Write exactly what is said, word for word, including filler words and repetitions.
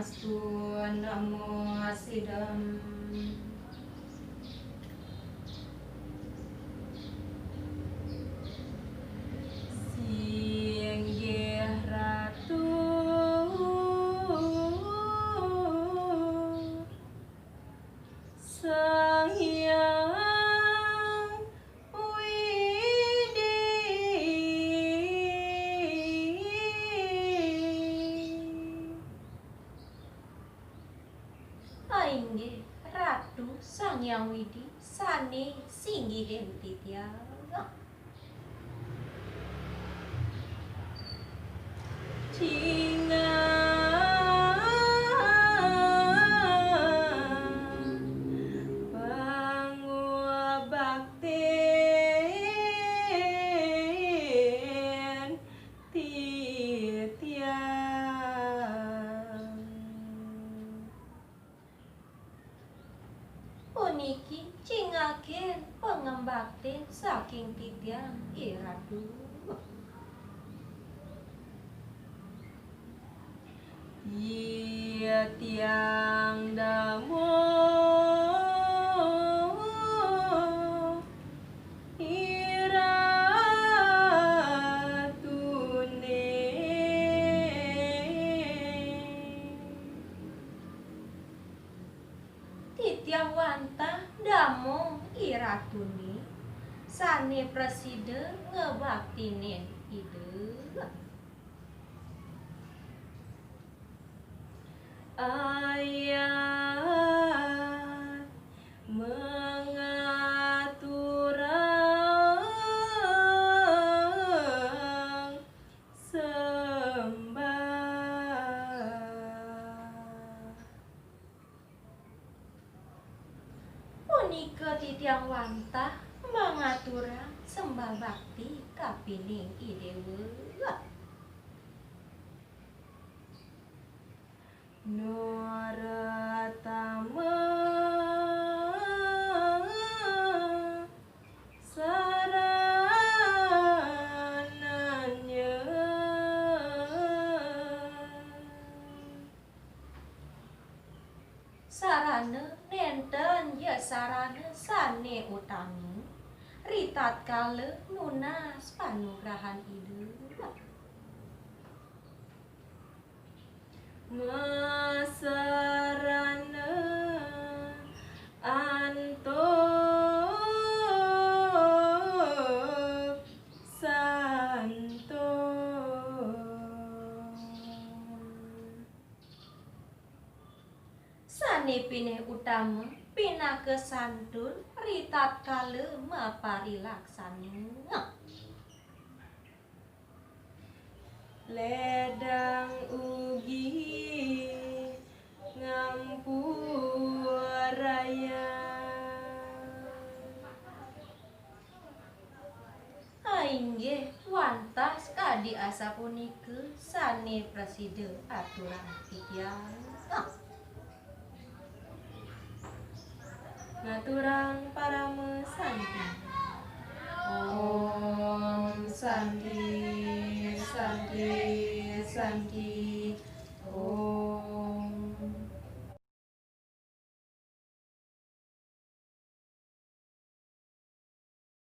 Astu namo sidam. Singgih Ratu Sang Hyang Widi. Ainggih Ratu Sang Hyang Widi sané singgihin titiang. Cingak pangubaktin titiang. Puniki cingakin pangubaktin saking titiang, I Ratu. Yé tiang damuh I Ratuné. Titiang wantah damuh I Ratuné sané prasida ngebaktinin Ida. Ayat mangaturang sembah. Punika titiang wantah mangaturang sembah bakti kapining I Déwa. Naratama sarananya. Sarana nénten ya sarana sané utama, ritatkala nunas panugrahan Ida. Masarana antuk santun. Sané pinih utama pinaka santun ritatkala maparilaksana. Lédang ugi ngampurayang. Ainggih wantah kadi asapunika sané prasida aturang titiang. Ngaturang parama santi. Om santi, santi, santi. Om.